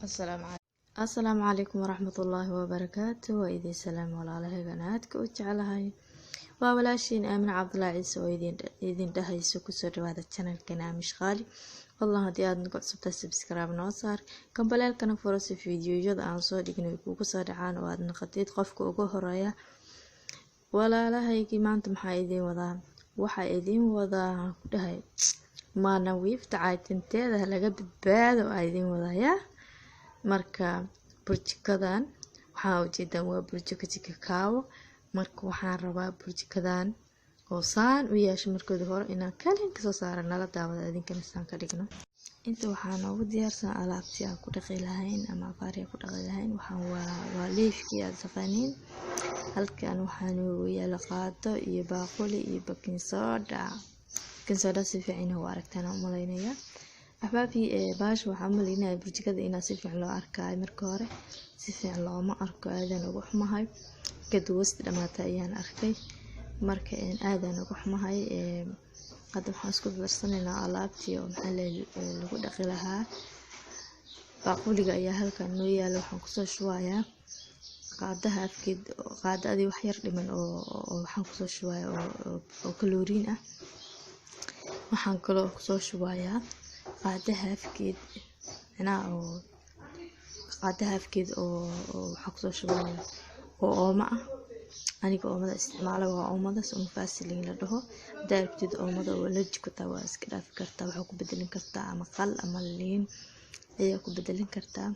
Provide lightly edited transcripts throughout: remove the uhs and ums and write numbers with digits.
Asalaamu calaykum waraxmatullaahi wabarakaatu. Waa idin salaam, walaalahaygan aadka u jeclahay. Waa walaashiin Aamin Cabdulaahi Ciise oo idin dhahayso kusoo dhawaada channelkan Aamish Qaali. Fadlan haddii aad nagu cusubtahay, subscribe noo saar, gambaleelkana furo si fiidiyoyada aan soo dhignay kugu soo dhacaan oo aad naqatid qofka ugu horeeya. Walaalahaygii, maanta maxaa idiin wadaa? Waxaa idiin wadaa, ku dhahay, maana wiifta caytinteeda laga badbaado aa idiin wadaa. Yaa marka burjikadan waxaa ujeedaan waa burjiko jikakaawo. Marka waxaan rabaa burjikadan oo saan u yeesho markooda hore inaan kalin kasoo saara. Nala daawada idinkana saan ka dhigno. Inta waxaa noogu diyaarsan alaabtii aan ku dhaqi lahayn ama afaari ku dhaqi lahayn. Waxaan waa leifkii aad taqaaniin. Halkan waxaa noogu yaala qaado iyo baaquli iyo baking soda. Baking soda si fiican u aragtaan aan umalaynaya, axbaabii. Baasha waxaan umalaynaya burjikada inaa si fiican loo arkaayo. Marka hore si fiican looma arko, aadaan ugu xumahay. Kaduwasta dhamaatay ayaan arkay, marka aadaan ugu xumahay. Hadda waxaan isku darsanaynaa alaabtii oo maxaa lagu dhaqi lahaa. Baaquliga ayaa halkan noo yaala. Waxaan kusoo shubayaa qaadaha afkeed, qaada adii wax yar dhiman oo waxaan kusoo shubayaa oo chlorine ah. Waxaan kaloo kusoo shubayaa qaadaha afkeed, micnaha oo qaadaha afkeed oo waxaan kusoo shubayaa oo ooma ah. Aniga oomada isticmaala waa oomadaas oo Vaseline la dhaho. Hadaa rabtid oomada oo allergy ku tahay, waa iska dhaafi kartaa. Waxaa ku bedelin kartaa ama qal ama liin ayaa ku bedelin kartaa.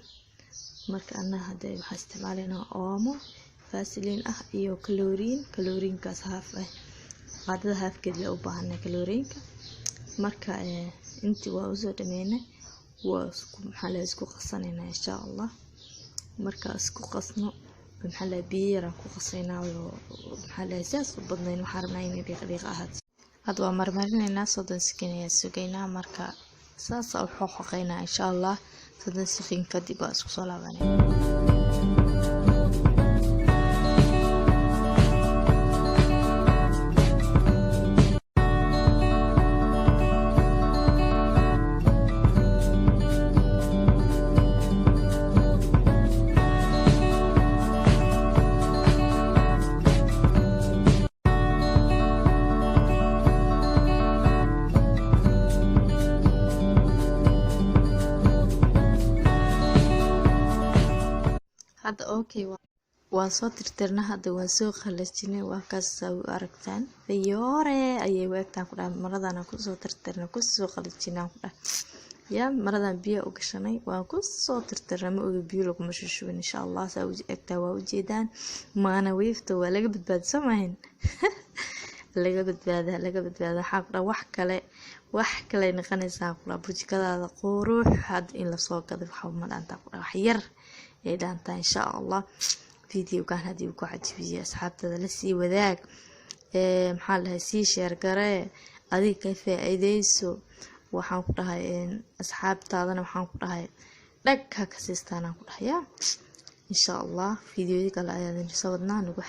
Marka annaga hadda waxaa isticmaalaynaa oomo Vaseline ah iyo chlorine. Chlorinekaas half ah, qaadada halfkeed la u baahanay chlorineka. Marka intii waa usoo dhameynay, waa isku maxaa la isku qasanaynaa, insha Allah. Marka isku qasno, maxaa la biyo yaraan ku qasaynaa oo maxaa la saas u badnayn. Waxaan rabnaa inay dhiiq dhiiq ahaato. Hadda waa marmarinaynaa, 30 second ayaa sugaynaa. Marka saas u xoqoqaynaa, insha Allah. 30 second kadib waa isku soo laabanay. Hadda okay, waan soo tirtirnay, hadda waan soo qalajinay. Waa kaas u aragtaan, fiyoore ayay u egtaan, ku dhahay. Maradan aan kusoo tirtirnay, kusoo qalajinay, ku dhahay. Yaa maradan biyo u gashanay, waan kusoo tirtirnay. Ma ogi, biyo laguma shushubin. Insha Allah saa u egtaa, waa ujeedaan. Maana wiifta waa laga badbaadi, soo maahan? Laga badbaada, laga badbaada. Waxaa ku dhaha wax kale, wax kale noqonaysaa, ku dhaha, burjikadaada qurux. Hadda in lasoo gaday waxa ma dhaantaa, ku dhaha, wax yar ay dhaantaa, insha Allah. Videogan haddii uu ku cajibiyey, asxaabtada la sii wadaag, maxaa la dhahay, sii share garee, adiga ka faa-iideyso. Waxaan ku dhahay asxaabtaadana, waxaan ku dhahay, dhag ha ka siistaanaan ku dhahay. Yaa insha Allah, videoyo kale ayaa idin soo wadnaa nagu.